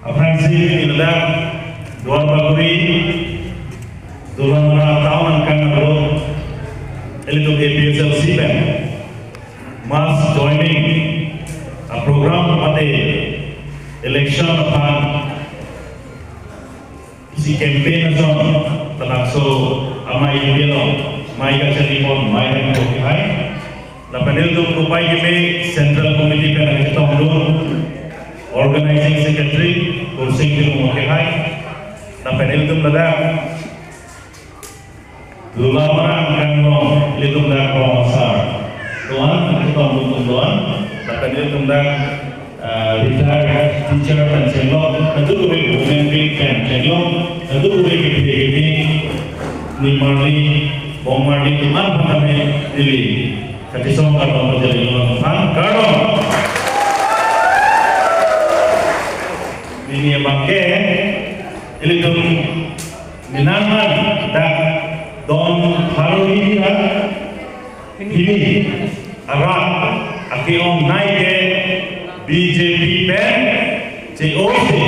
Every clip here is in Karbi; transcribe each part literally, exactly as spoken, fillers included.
Aphrangsi pini ladak Duar Bagori, Dolamara town angkang arlo, ilitum A P H L C pen mass joining a program mate election aphan isi campaign ason labangso amei along, amei kachari pon, amei hempo kehai. Lapen ilitum kopai keme Central Committee pen nangchetongdun, Organizing Secretary Kursing Timung kehai. Lapen ilitum ladak Dolamara angkang along ilitum dak rong asar doan, ilitum atum doan. Lapen ilitum dak, ah, retired teacher pen chenglok, kadokave women wing pen chenglok, kadokave kepide kepide, nimarli, bongmarli, atum aphan tame neli kachisong kardom pajirlo, aphan kardom. Pini abangke ilitum menangman dak don pharo hini ra hini arat ake-ongnei ke B J P pen che-osi,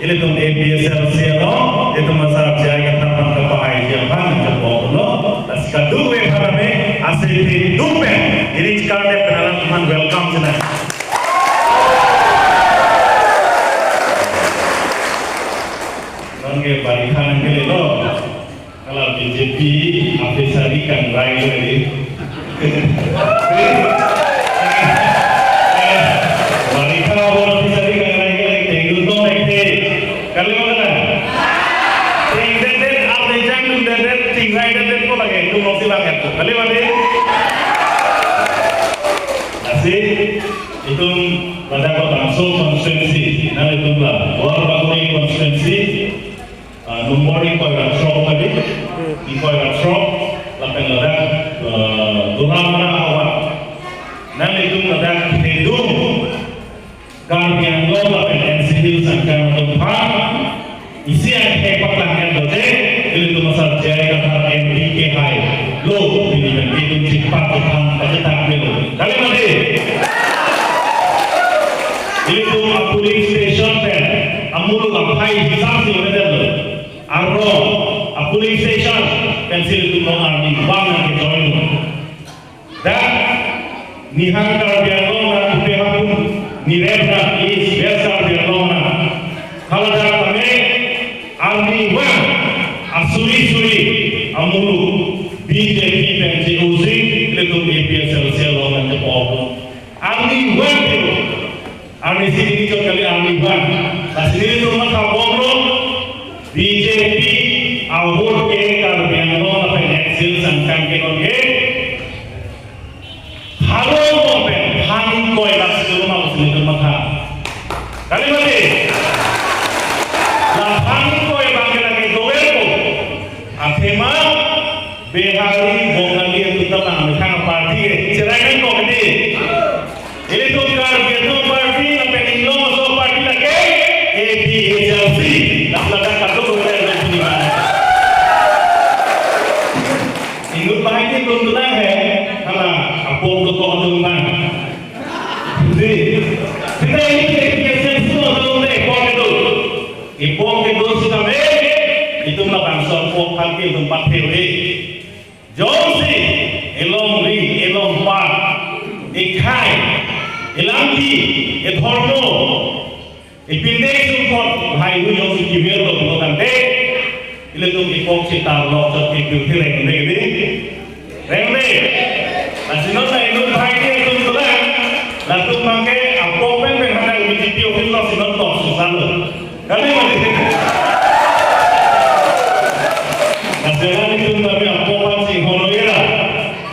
ilitum A P H L C along, ilitum asar J I Kathar aphan kapahai aphan jabok lo, lasi kadokave aphan tame ase thedung pen, iri chikar de pen alam aphan welcome sinang. Non ke barikha nangkelelo. Hala B J P officer kangrai lo ini. Barikha officer kangrai ke lagi tengdun to mek the. Kali mana? Tengdet det, ap dejang dundet det, tingrai det det ko lagi, tum loksi bang ya. Kali mana? Lasi, itum pada ko Bangso constituency, nang itum la, Duar Bagori constituency, ah, nombor ingkoi ra throk tadi, ingkoi ra throk, lapen ladak, eh, Dolamara havar. Nang itum ladak thedung Karbi Anglong lapen N C Hills angkang atum aphan isi angthek paklang en lote, ilitum asar J I Kathar M P kehai lo, pini pen itum chikpat chethang kachetak melo. Kali mati? Ilitum a polling station pen amuluk aphai hisap si uvedetlo. Arlo a polling station pensi ilitum arnivang nangkejoin lo. Dak nihang Karbi Anglong nang pupe hapun nirep nang East West Karbi Anglong nang. Haladak tame arnivang asuri suri amuluk B J P pen che-osi ilitum A P H L C along nangchepo-ok. Arnivang kilo. Arnisi ini chot kali arnivang. Lasi nelitum matha bomlo, B J P a-vote ke Karbi Anglong lapen N C Hills angkang ke non ke pharo pen phang ingkoi lak si dolo ma pusi nelitum matha. Kali mati? La phang ingkoi abangke lake dover ko. Athema Bihari, Bengali atum ta bang methang party ke. Cherai nangkok di. Ilitum Karbi atum party lapen Inglong aso party lake A P H L C. Ladak kadokave lo pini bang. Inut bahai ke tum tu nang he, hala apok dokok atum bang. Di, kita ini A P H L C atum le epok kedo. Epok kedo sitame, itum labangso epok aphan ke itum pathir-e. Jongsi elongri, elongpat, ekhei, elangti, edhormo, epinde sumpot, lahai hui jongsi kivirlo pulo tangte, ilitum epok chetarlok chot ke pirthe rengde, rengde. Lasi non la inut bahai ke itum tulang, latum abangke apok pen pen hadak B J P office lo si non tok susalo. Kali mati. Naselan itum kami apok aphan si hono ira.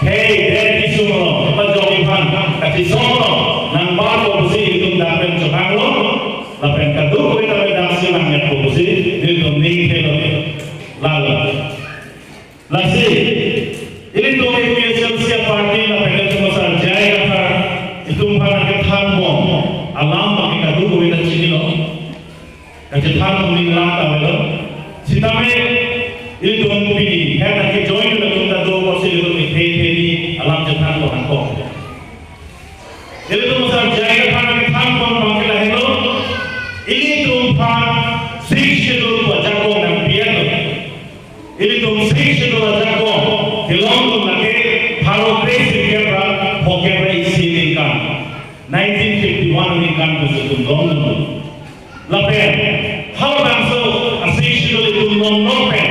Hei, det isung lo, pajok iphan, kachisong lo, nang bar ko pusi itum dak pen chokang lo, lapen kadokave ta dak si nang yat ko pusi, nelitum ning thelo. Lalo. Lasi, ilitum A P H L C party lapen ilitum asar J I Kathar, itum aphan kethan bom alam abangke kadokave ta chinilo. Kachethan bom alam ta avelo. Sitame, ilitum pini, het nangkejoin atum ta do, kosi ilitum kethe the ni alam chethan bom nangkok. Ilitum asar J I Kathar kethan bom abangke lahelo. Ilitum aphan Sixth Schedule pu ajakong nangpi-et lo. Ilitum Sixth Schedule ajakong kelongdun lake pharo kre sirkep ra phokep ra isi aningkan, nineteen fifty-one aningkan pu si itum longdun. Lapen halabangso a-Sixth Schedule itum longdun pen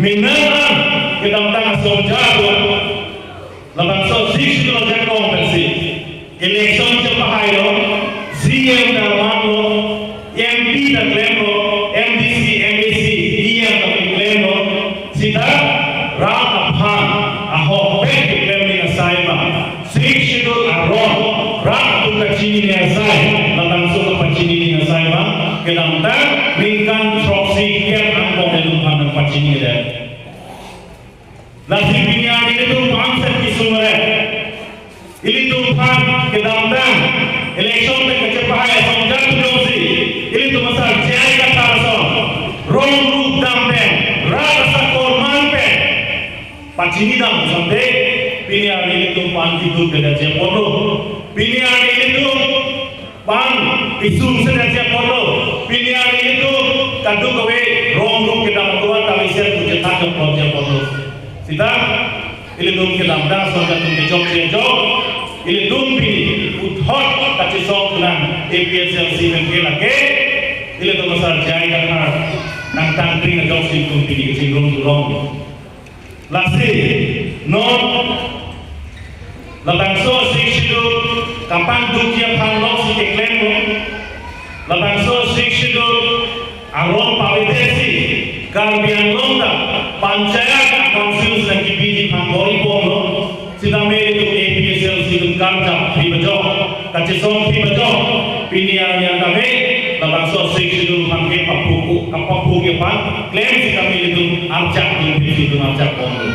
menang an kedamtang asong jadon. Labangso Sixth Schedule ajakong pensi election chepahailo, C E M ta manglo, M P ta klemlo, M D C, M A C, E M ta klemlo, sita rat aphan ahokpet keklem ning asai ma, Sixth Schedule aron rat atum kachini ning asai, labangso kapachini ning asai ma, kedamtang ningkan throksi kep angbong ilitum aphan nangpachinidet. Lasi pini arni ilitum pangset kesung re. Ilitum aphan kedamtang election pen kachepahai asong jadon jongsi ilitum asar J I Kathar ason rong rup dam pen, rat asakor man pen pachini dam sante, pini arni ilitum aphan keduk kedaje apotlo. Pini arni ilitum aphan kesung sedaje apotlo. Pini arni ilitum kadokave rong rup kedam atovar kave isi atum chethan ke apotlo apotlo. Sita ilitum kedamtang asong atum kechokche ajok, ilitum pini puthot kachesong nang A P H L C pen ke lake ilitum asar J I Kathar nangtangkring ajoksi itum pini kachingrum turong. Lasi non labangso Sixth Schedule kapangdukji aphan longsi keklemlo. Labangso Sixth Schedule aron pavedetsi Karbi Anglong ta panchayat a-council nangkebiji aphan bor-ibomlo. Sitame ilitum A P H L C atum karjap thip ajok, kachesong thip ajok, pini arni an tame labangso Sixth Schedule aphan ke paphu, kapaphu ke aphan klem sitame ilitum arjapdun, ilitum arjapbomlo.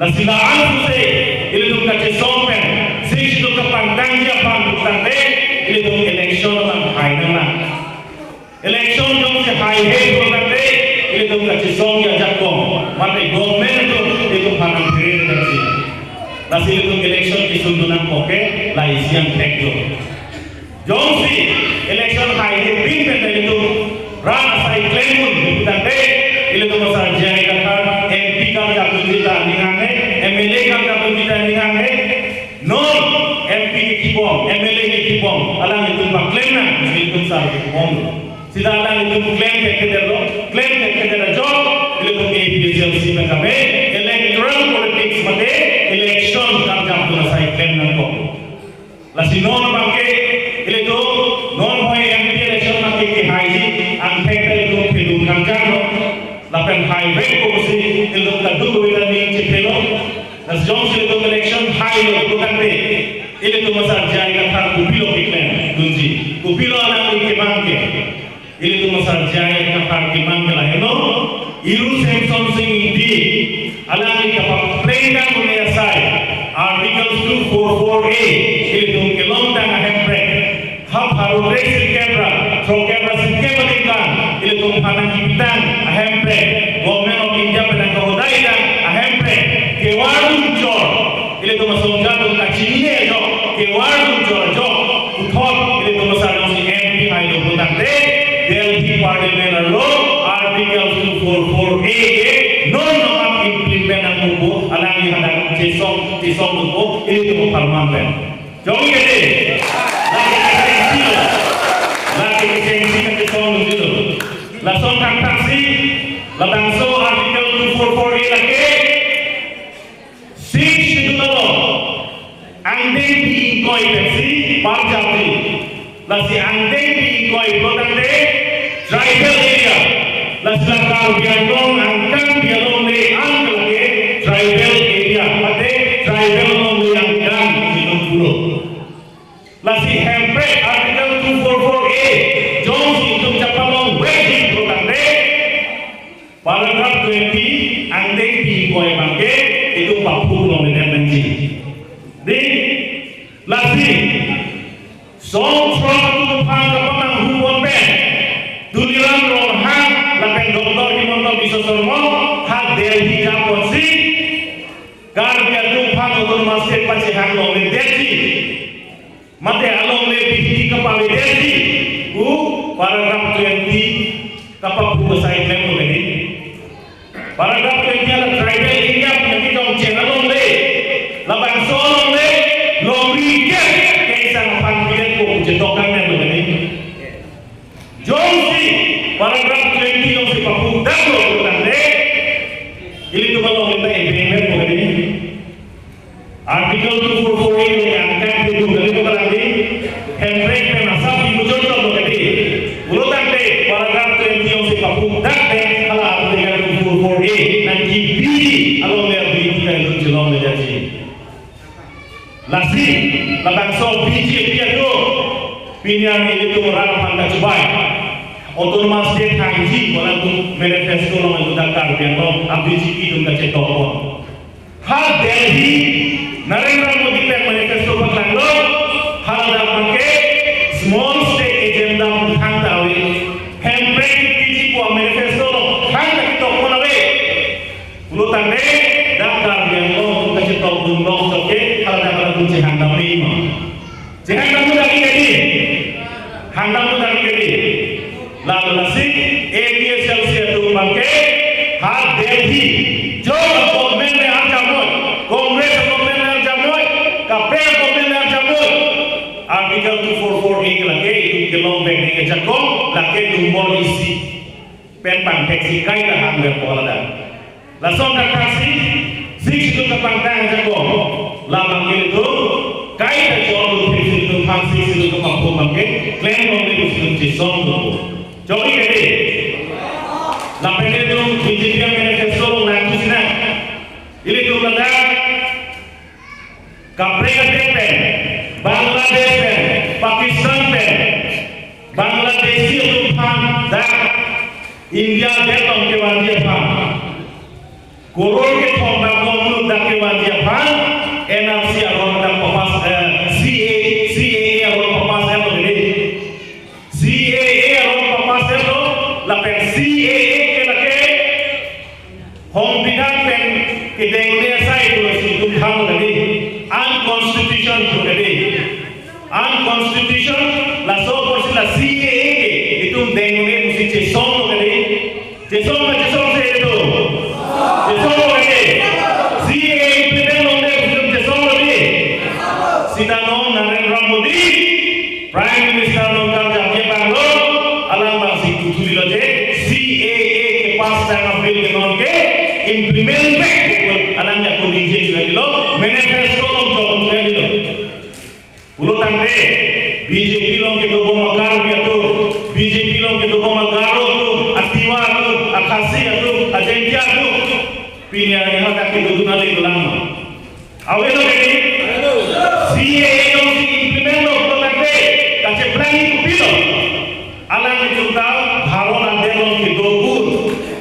Lasi la-an pusi ilitum kachesong pen Sixth Schedule kapangtangji aphan pu tangte, ilitum election nang hai nang nang. Election jongsi haihe pu tangte, ilitum kachesongji ajakong mate government atum ilitum aphan nangphere nangji. Lasi ilitum election kesungdun nangkok ke la isi angthek do. Jongsi election haihe pin pen ilitum rat asai klemdun pu tangte, ilitum asar J I Kathar M P karjapdunji ta aning hanghe, M L A karjapdunji ta aning hanghe. Non M P kekibom, M L A kekibom, alanglitum paklem nang, ilitum sar kekibom. Sita alanglitum klem thekthedetlo, klem thekthedet ajok, ilitum A P H L C pen tame electoral politics mate election karjapdun asai klem nangkok. Lasi non abangke ilitum non hoi M P election abangke kehaiji angthek ta ilitum phedun kangjanglo. Lapen haivek pusi ilitum kadokave ta ning chephelo. Lasi jongsi ilitum election hailo pu tangte, ilitum asar J I Kathar kopilo keklemdunji, kopilo alangli kemang ke. Ilitum asar J I Kathar kemang ke lahenlo, Iru Semson Sing Ingti, alangli kapaplengdam un-e asai Article two four four A, ilitum kelongdang ahemprek, ha pharo kre sirkep ra throkkep ra sirkep aningkan ilitum aphan nangkepitang ahemprek, Government of India pen nangkahodaidang ahemprek, kewar lunchor, ilitum asong jadon kachinine ajok, kewar lunchor ajok, puthot ilitum asar jongsi M P hailo pu tangte, Delhi Parliament arlo Article two four four A ke non non implement nangpo pu alangli hadak chesong chesongdunpo ilitum apharman pen. Jongsi ke de, lake kechengsi lo, lake kechengsi kachesongdunji lo. Lason thakthak si, labangso Article two four four A lake Sixth Schedule along angdengpi ingkoi pensi parjapji. Lasi angdengpi ingkoi pu tangte tribal area. Lasi la Karbi Anglong angkangpi alongle an ke lake tribal area mate tribal alongle angkang si nangpulo. Lasi hemprek Article two four four A jongsi itum chepalongvekji pu tangte, paragraph twenty angdengpi ingkoi abangke itum paphu longledet nangji. Dei, lasi song throk atum aphan kapamanghu pon pen Tuliram Ronghang lapen Doctor Himanta Biswa Sarma ha Delhi japonsi Karbi atum aphan autonomous state pachehang longledetji mate alongle Bihek kapavedetji pu paragraph twenty kapaphu asai klem lo kedi. Paragraph twenty ala tribal area pu nangkedam cheng alongle, labangso alongle longri kep ke isang aphan pidet ko pu chetokdam lo kedi. Jongsi paragraph twenty jongsi paphu damlo pu tangte, ilitum along kita ebeng lo kedi. Article two four four A lo yang kan itu dari ko tadi, Hemprek pen asap di muncul lo kedi. Pulo tangte paragraph twenty jongsi paphu damte, hala Article two four four A nangkebiji alongle abidi ta ilun chelong le jaji. Lasi labangso B J P atum pini arni ilitum rat aphan kachibai, Autonomous State hangji pu alanglitum manifesto along ilitum dak Karbi Anglong a B J P atum kachetokpon. Ha Delhi, Narendra Modi pen manifesto paklanglo, haladak abangke small state agenda pu thangta ave. Hemprek kepiji pu manifesto along thangta ketokpon ave. Pulo tangte dak Karbi Anglong kachetokdun long choke, haladak haladak chehangdam me ma? Chehangdam lo tangte kedi. Hangdam lo tangte kedi. Lalu lasi A P H L C atum abangke ha Delhi, jo government le arjamnoi, Congress government le arjamnoi, kaprek government le arjamnoi, Article two four four A ke lake itum kelong abang nangkejakong, lake nombor isi pen pangthek si kaita hangver po ladak. Lason dak thaksi, sik situ kapangthek jakong, labang ilitum kaita chon lu thik situ phan sik situ kapaphu abangke klem longle pu situ chesong lo. Chongji kedi. Lapen ilitum B J P amanifesto along nangtusinang. Ilitum ladak kaprek adet pen, Bangladesh pen, Pakistan pen, Bangladeshi atum aphan dak India adet along kevanji aphan, koror kethom bang kongmut dak kevanji aphan, N R C aron dak papas, eh, C A, C A A aron papas lo kedi. C A A aron papas lo, lapen C A A ke lake Songbidhan pen kedeng-un-e asai pulo si itum thang kedi, unconstitution pulo kedi. Unconstitution, laso apotsi la C A A ke itum deng-un-e pusi chesong lo kedi. Chesong ma chesongse itum? Chesong lo kedi. C A A implement longle pusi itum chesong lo kedi. Sita non Narendra Modi Prime Minister non karjap abang lo, alang abang si kuthu lo je, C A A kepass tang a-bill ke non ke implement back, alang ya kuningje juga lo, manifesto along jok juga lo. Pulo tangte B J P along kedobom a-Karbi atum, B J P along kedobom a-Garo atum, a-Tiwa atum, a-Khasi atum, a-Jaintia atum, pini arni hadak kedodun ale dolang. Avelo kedi? C A A along si implement lo pulo tangte kacheplang kopilo? Alanglitum ta Bharat adet along kedo-un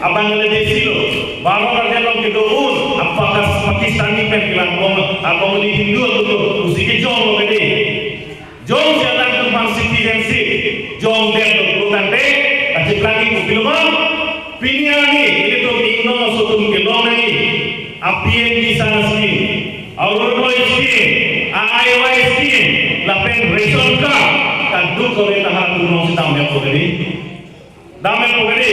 a-Bangladeshi lo, Bharat adet along kedo-un a-Pakas-, Pakistani pen kelang bom, a-Bengali Hindu atum lo, pusi kejong lo kedi. Jongsi alangtum aphan citizenship jongdet lo pulo tangte kacheplang kopilo ma? Pini arni ilitum ingno aso atum kelong nangji a-P M Kisan scheme, Orunodoi scheme, a-I Y scheme, lapen ration card, kadokave ta halatum along si dampo kedi. Dampo kedi.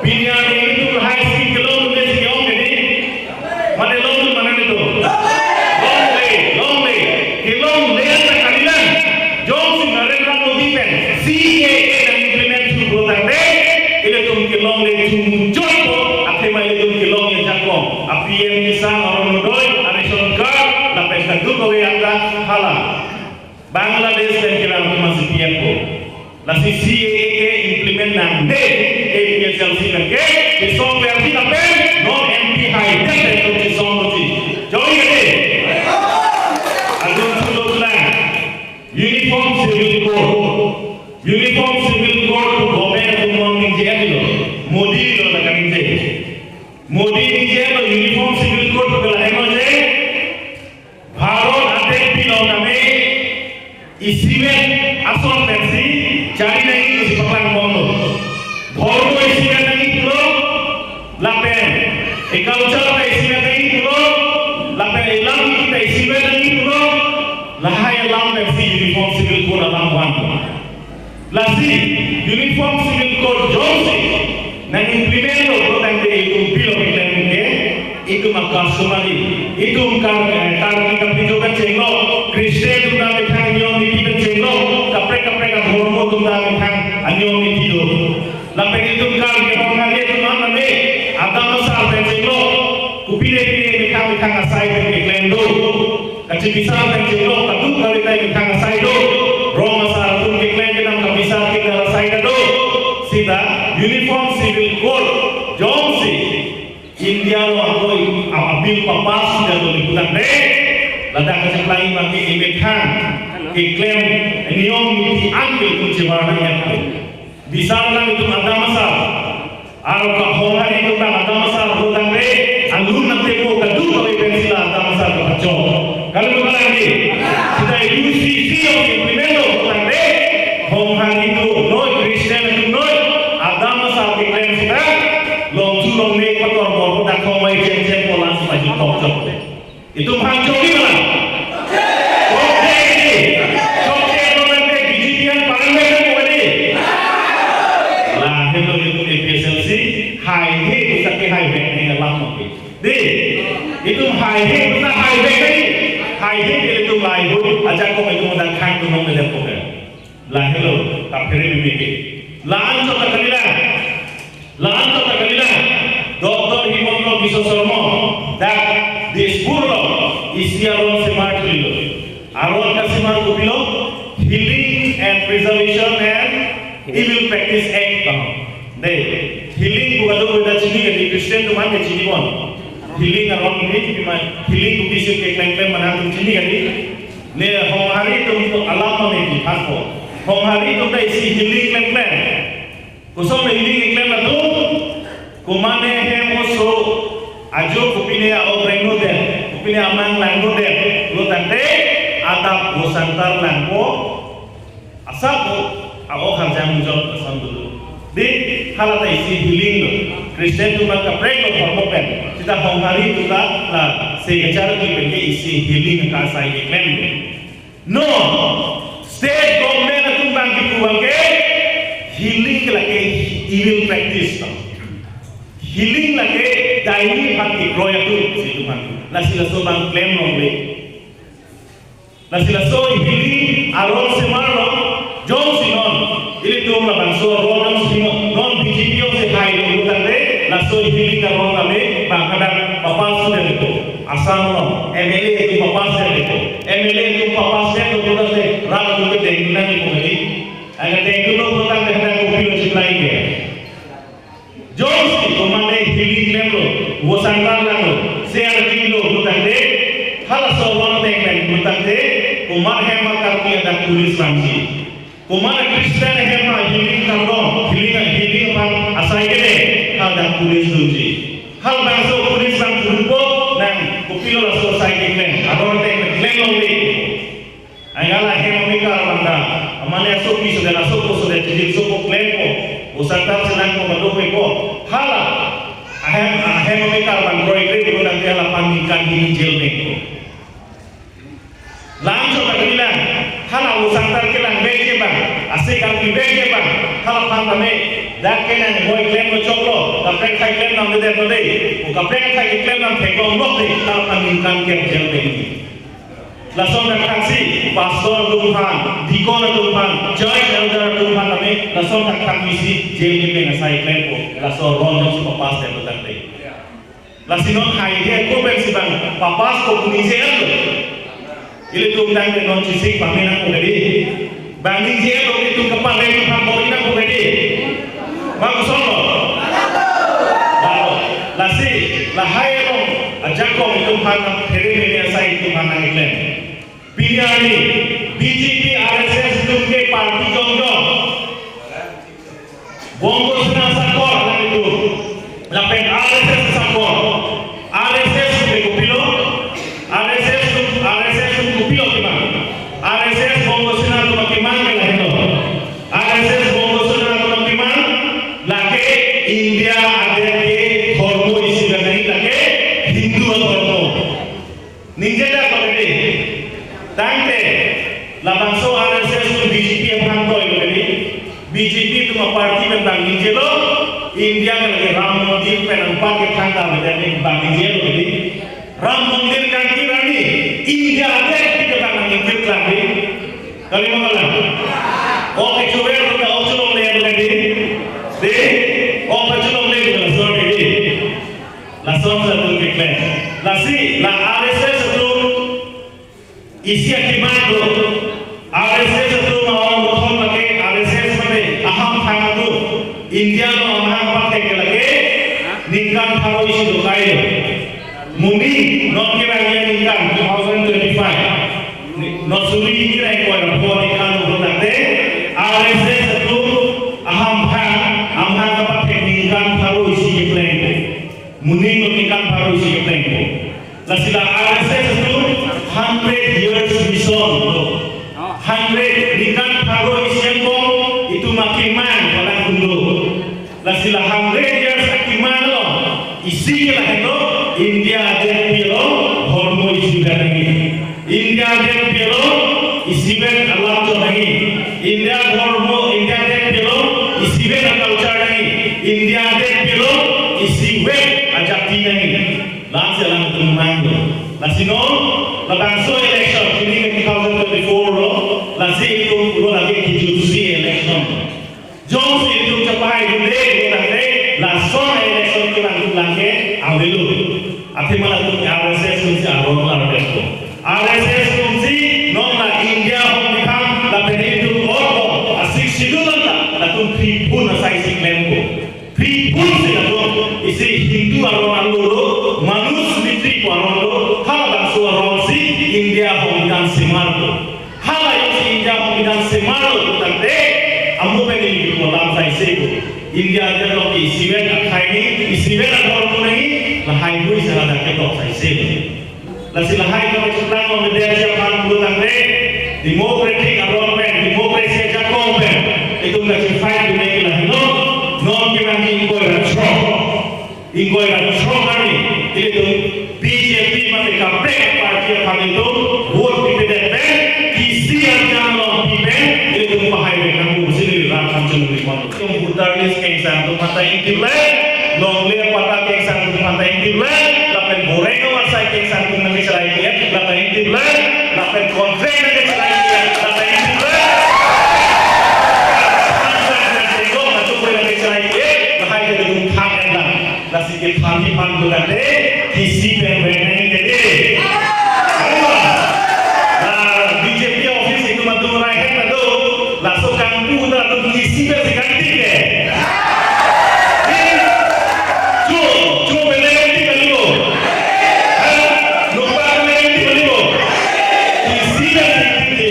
Pini arni ilitum lahai scheme kelong dunde si ke-ong kedi. Mane longdun mane ilitum? Longle, longle. Kelongle ta kalilang. Jongsi Narendra Modi pen C A A nang-implement thu pulo tangte, ilitum kelongle thu muchotpo, athema ilitum kelongji jakong a-P M Kisan, Orunodoi, a-ration card, lapen kadokave anta hala Bangladesh pen kelang atum si pipo. Lasi C A A ke implement nangji, A P H L C pen ke, chesong versi lapen, non M P haidet pen chesong versi. Joi ke? Adun thu dolang. Uniform Civil Code. Uniform Civil Code pu government atum ningje lo. Modi lo la kaningje. Modi ningje lo Uniform Civil Code pu lahai mo je. Bharat adet pilo tame isivet ason pensi chari nangji pusi paklang bomlo. Dhormo isivet nangji pulo, lapen e-culture ta isivet nangji pulo, lapen elam ta isivet nangji pulo, lahai alam pensi Uniform Civil Code Lasi Uniform Civil Code jongsi nang implement lo, lo tangte itum pilo keklem ke, itum a customary, itum kar, eh, Karbi kapinjo pen chenglo, Christian atum ta methang niyom niti pen chenglo, kaprek kaprek adhormo atum ta methang aniyom niti do. Lapen itum Karbi Honghari atum an name, Adam asar pen chenglo, kopine pine methang methang asai pen keklem do. Kachibisar pen chenglo, kaduk kave ta methang asai do. Rong asar atum keklem kedam kabisar kedam asai ta do. Sita Uniform Civil Code jongsi India along akoi a-bill papass sudah do pu tangte, ladak kacheplai abang ke emethang keklem niyom niti an ke itum chevar nang ya. Bisar nang itum Adam asar. Aro ka Honghari atum ta Adam asar pu tangte, alun nang tepo kaduk kave pensi la Adam asar kapachok. Kalau bukan lagi, sita U C C yang implement lo pu tangte, Honghari atum noi, Christian atum noi, Adam asar keklem sita, longchu longle pator bor dak hong mai chen chen polan sita jin tok chok. Itum hang chokche ma? Chokche. Chokche, chokche, chokche, B J P an paran le kan ko ni. Lahelo itum A P H L C, haihe, sake haihe, ni alam mo ke. Di, itum haihe, na haihe ni. Haihe ke itum lahelo, ajakong itum dak khang tum nong de ko ke. Lahelo, kaphere meme ke. La-an chot ta kalila. La-an chot ta kalila, Doctor Himanta Biswa Sarma, dak Dispur lo, isi aron semar thulilo. Aron kasemar kopilo, Healing and Preservation and Evil Practice Act. De, healing pu kadokave ta chini kali, Christian atum an ke chini bon. Healing aron ini chini ma, healing kopisi keklem klem ma nangtum chini kali. Ne Honghari atum alam ma ne di thakpo. Honghari atum ta isi healing klem klem. Koson healing keklem atum, komatne hem oso ajo kopine a-ok rengnodet, kopine amang langnodet, lo tangte adap vosantar langpo, asap po a-ok harjang mujok ason dulu. Di, hala ta isi healing lo. Christian atum kaprek lo hormo pen. Sita Honghari atum ta lasi kachar ki pen ke isi healing ka asai keklem lo. No, state government atum abang kipu abang ke, healing ke lake evil practice. Healing lake daini aphan kekroi atum si atum aphan. Lasi laso abang klem longle. Lasi laso healing aron semar lo, jongsi non ilitum labangso aron jongsi non, non B J P jongsi hailo pu tangte, laso healing aron kami bang hadak papass sudah pu. Assam along M L A atum papass sudah pu. M L A atum papass sudah pu tangte, rat atum ke dengdu nangji pu kali. Agar dengdulo pu tangte hadak kopilo cheplai ke. Jongsi komatne healing klemlo, vosantar langlo, C R T lo pu tangte, halaso aron ateng klem pu tangte, komat hem ma Karbi adak police vangji. Komat Christian hem ma healing kardom, healing, healing aphan asai kele, hadak police dunji. Halabangso police vang purpo, nang kopilo laso asai keklem, aron ateng klem longle. Anke la hem amekar abang ta, amane asopi sodang, asopo sodang, chijil sopo klempo, vosantar chenangpo, kadokave po. Hala ahem, ahem amekar abang kroikre pu tangte hala aphan ningkan hini jail mengpo. La-an chot ta kalilang, hala vosantar kelang bek ke bang, ase kangpi bek ke bang, hala aphan tame, dak ke nang boi klemlo choklo, kaprek athai klemnam de det lo de, o kaprek athai keklem nang theklong lok de, hala aphan ningkan ke jail mengji. Lason thakthaksi, pastor atum aphan, deacon atum aphan, church elder atum aphan tame, lason thakthaksi jail kepeng asai klempo, laso aron jongsi papass det pu tangte. Lasi non haihe ako pensi bang, papass ko pu ningje-etlo. Ilitum tangte non chisik pame nangpo kali. Bang ningje-etlo, ilitum kapale aphan bor-i nangpo kali. Bang kosonlo? Bang. Lasi, lahai along ajakong itum aphan nang phere meme asai itum aphan nangkeklem. Pini arni, B J P, R S S atum ke party jongjong. Bongo Sena asakor alanglitum. Lapen R S S asakor. R S S atum ke kopilo? R S S atum, R S S atum kopilo kemang? R S S Bongo Sena atum kemang ke lahelo. R S S Bongo Sena atum kemang, lake India adet ke dhormo isi kanai, lake Hindu adhormo. Ningjedak lo kali. Tangte labangso R S S atum B J P aphan toilo kali. Ini itum aparty pen bang ingjelo, India ke lake Ram Mandir pen angpak kethang ta bete ni bang ingjelo ini. Ram Mandir kangkir arni India adet ke bang ingkir klang di. Kali ma kalang? Oke, chuwer ka ochulong le ka di. Di, oke, chulong le ka sorry di. Lason sa atum keklem. Lasi la R S S atum isi akiman do. R S S atum awan bothon lake R S S mane ahamphang atum. India along amahang pathek ke lake ningkan pharo isi do kai lo. Moning non kevangji aningkan two thousand twenty-five. Non suri ingkoi ra pho aningkan do tangte R S S atum ahamphang amahang pathek ningkan pharo isi kepleng. Moning lo ningkan pharo isi keplengpo. Lasi la R S S atum hundred years mission lo. Hundred ningkan pharo isi angbong itum akiman palang kundo. Lasi la hundred years akiman lo. Isi ke lahenlo India adet pi lo, dhormo isivet nangji. India adet pi lo isivet alam chot nangji. India dhormo, India adet pi lo isivet aculture nangji. India adet pi lo isivet ajati nangji. Lasi alangtum mang do. Lasi non, labangso election, ini ke two thousand twenty-four lo, lasi itum pulo lake kijutsi election. Jongsi itum chepahai dunde, dunde, lason election kelang kelang ke avelo. Athema latum R S S atumsi aron ardet ko. R S S atumsi non la India hong dikam lapen itum or ko asik sidul anta latum phri phun asai si klem ko. Phri phun si latum isi Hindu aron alo lo, Manus Mitri ko aron lo, halabangso aron si India hong dikam semar ko. Hala jongsi India hong dikam semar lo tangte, amo pen ili ko lam sai se ko. India adet lo ke isivet akhei nangji, isivet adhormo nangji, lahai hui sara dak ketok sai se ko. Lasi lahai kami chuklang lo media siapan pulo tangte, democratic aron pen, democracy ajakong pen, itum kachi fight dun nangji lahai lo, non kevangji ingkoi ra throk. Ingkoi ra throk arni, ilitum B J P mate kaprek party aphan itum vote pipedet pen, isi arjan along pi pen, ilitum pahai pen nangpu si neli rat kangchun ri mon. Itum voter list kengsang atum aphanta ingtip le, longle patta kengsang atum aphanta ingtip le, lapen boreng awarsai kengsang atum nangkecheraiji, lapen ingtip le, lapen contract nangkecheraiji, lapen ingtip le. Sang sang sang tengok, atum nangkecheraiji, lahai ke itum thang en lang. Lasi kethan iphan do tangte, kisi pen pen nangji ke de. Ayo. La B J P office itum atum rai het ta do. Laso kangpu ta atum kisi pen si kangtip ke. Di. Cho, cho pen nangtip kali bo. Ha? Nopa pen nangtip kali bo. Kisi pen si kangtip ke.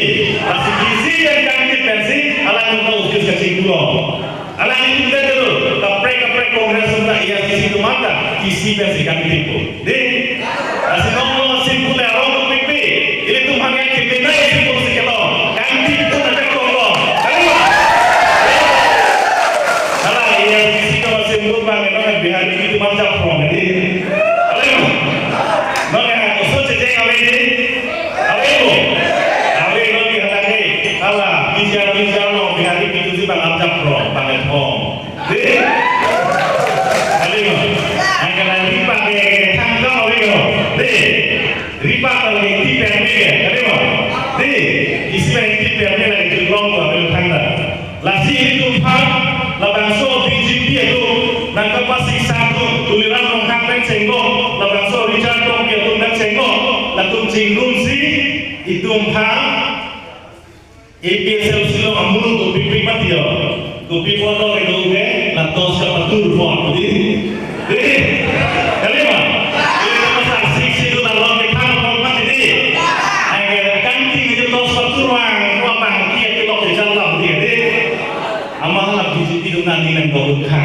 Lasi kisi pen kangtip pensi, alang nopa office kachingku lo. Alanglitum det dolo, kaprek kaprek Congress atum ta A I C C atum anta, isi pensi kangtip po. Di, lasi non lo simpul arong lo pipi, ilitum hanya kepinai simpul si ketok, kangtip po na ketok lo. Kali ma? Hala A I C C lo simpul bang, non Bihari atum anta prong, di. Kali ma? Non ya, usul ceceng ave di. Ave ko? Ave lo di hatake. Hala, bijar bijar lo Bihari atum si bang amjak pro, bang et hong. Di? Ave ko? Angkala ripak ke thangkam ave ko? Di? Ripak ke tipen me ke? Ave ko? Di? Isi lagi tipen me lagi tulong ko ave thangkam. Lasi itum aphan, labangso B J P atum, nangkapasiksa atum, Tuliram Ronghang pen chenglok, labangso Richard Tokbi atum pen chenglok, latum chingrumsi, itum aphan, A P H L C along amul kopi pik mati ho. Kopi photo ke do ke, la dos ka patur pon, di. Di, kali ma? Di, masa sik sik do la lok ke thang pon mati di. Ai ke kangting aja dos patur vang, vang vang kia ke lok ke jalan dia di. Ama hala B J P do nani nang do kha.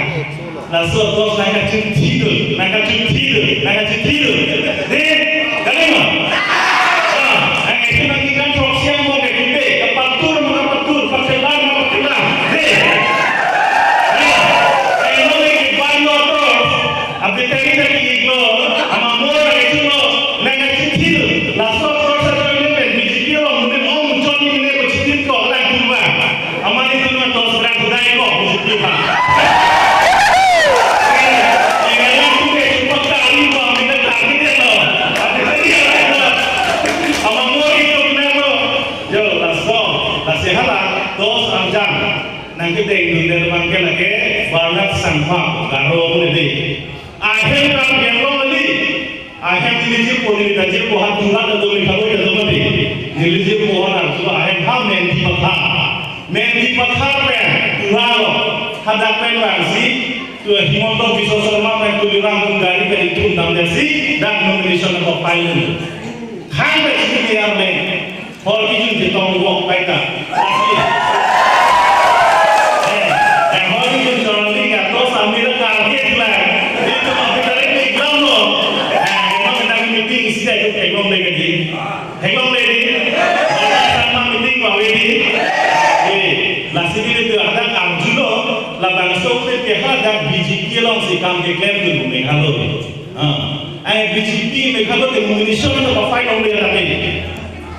Laso dos nangkachun thi do, nangkachun thi do, nangkachun thi do. Di, kali ma? Ah, ai ke nang ikan throksi angbong ke kumbe, kapatur ma kapatur, pachelang ma pachelang. Di. Di. Ai no ke ban lo to. Abi tadi tadi iglo, ama mor lagi chulo, nangkachun thi do. Laso dos sa join pen B J P along, mungkin om chon ini ko chitin ko lang kumba. Ama ni tuma dos berang kudai ko, B Yo, laso, lasi hala, dos arjan. Nangkedeng dunde abang ke lake Bernard Sangma, Garo amonit. Ahem kam kelong kali. Ahem neli jirpo, neli ta jirpo, ha Tura ta do, Meghalaya ta do mati. Neli jirpo ha Tura, ahem ha Mendipathar. Mendipathar pen Tura lo. Hadak pen vangsi, tu Himanta Biswa Sarma pen Tuliram atum gari pen ithum damdetsi, dak nomination ako file. Khang pen si dia pen. Hor kijun chetong wok pai ta. Lasi. Eh, eh, hor kijun chorong ni ka to sambil target lang. Itum abhi tarik ni glam lo. Eh, memang kita meeting isi dah ikut heklong deh kaji. Heklong deh di. Sama meeting bawe di. Eh, lasi nelitum ada arjulo. Labangso ke hadak B J P alongsi kam keklem dun Meghalaya. Ah, eh, B J P Meghalaya ke nomination ta pa-file longle lake.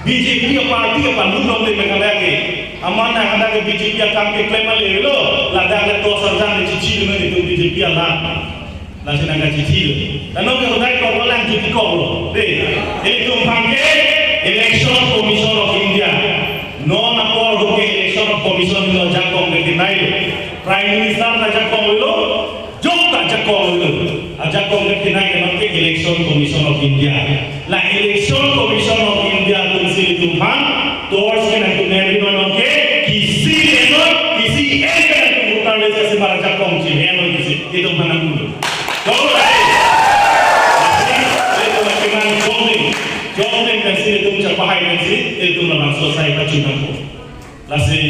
B J P aparty apalut longle Meghalaya ke. Amat nang hadak ke B J P akam keklem ale lo, ladak le dos arjan le chichi dun itum B J P alam. Lasi nang kachichi lo. Tano ke hodai kok lo lang chuti kok lo. De, itum aphan ke Election Commission of India. Non apor ho ke Election Commission lo ajakong ke kinai lo. Prime Minister ta ajakong lo. Jok ta ajakong lo. Ajakong ke kinai ke non ke Election Commission of India. La Election Commission of India atum si itum aphan, tours ke nangtum neri non ke, kisi eno, kisi en ke nangtum voter list ke si bar ajakong si eno kisi, itum aphan nangtum. Jok lo. Itum aphan jok lo, jok lo kan si itum chapahai kan si, itum labangso asai pachunang ko. Lasi,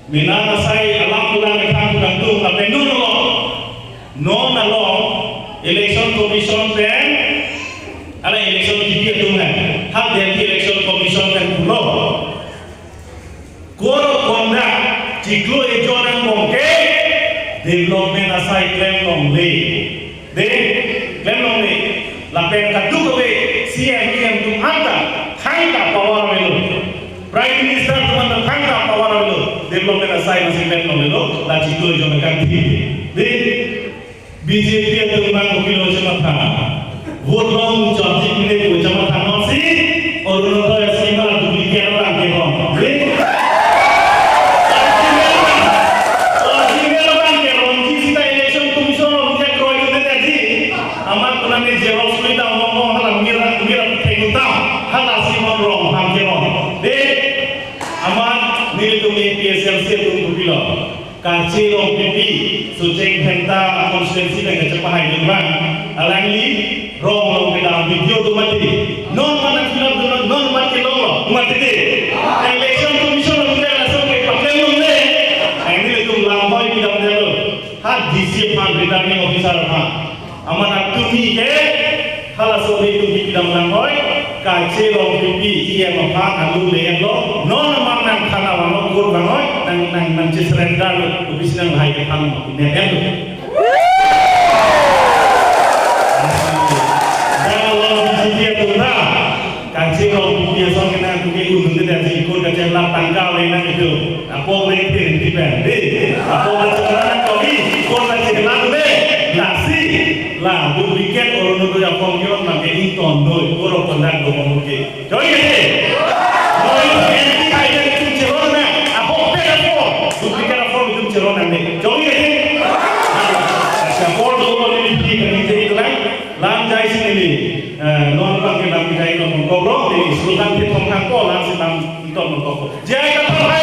mena asai alam pulang kethang pulang tung lapen non along. Non along Election Commission pen, ala election kipi atum hai. Ha Delhi Election Commission pen pulo. Code of conduct chiklo ejon angbong ke development asai klem longle. De, klem longle. Lapen kadokave C M, E M atum anta thangta power avelo. Prime Minister atum anta thangta power avelo. Development asai masi klem longlelo. La chiklo ejon akanthi. De, B J P atum abang kopilo chematha. Vote long chotji pine pu chematha nonsi. Orunodoi scheme la duplicate abang kehon. De? Original abang kehon, ji sita Election Commission of India kroi dun tadi. Amat kunani xerox kroi ta mong mong hala mira, mira pengutang. Hala Simon Ronghang kehon. De, amat nelitum A P H L C atum kopilo. Kache Rongpipi, Socheng Dhenta constituency pen kachepahai dun abang. Alangli rong long kedam video do mati. Non mana film do non, non mati long lo, mati de. Election Commission of India laso ke paklem longle. Nelitum langhoi kedam delo. Ha D C aphan, returning officer aphan. Amat atum ke, halaso atum kedam langhoi, Kache Rongpipi E M aphan alu le-en lo, non amat nang thana vanglo, court vanglo, nang, nang, nang che-surrender lo, office nanglahai kephan lo, ne-en lo. Dak lo B J P atum ta, Kache Rongpipi ason ke nangtum ke undun ke dasi court kachelang tangka le nang itum. Apok le pin di pen. Di. Apok le chelang nang kopi. Court kachelang le. Lasi. La duplicate Orunodoi aform ke ron abang ke ington noi. Code of conduct do mong ke. Joi ke. Noi anti kaike itum cheron na. Apok le apok. Duplicate aform itum cheron na ne. Joi ke. Lasi apok do mong le di kan ini itu lang. Lam jai si neli, eh, non abang ke lam jai non mong kok lo, neli slogan ke thong thang ko, lam si lam iton mong kok lo. J I Kathar hai,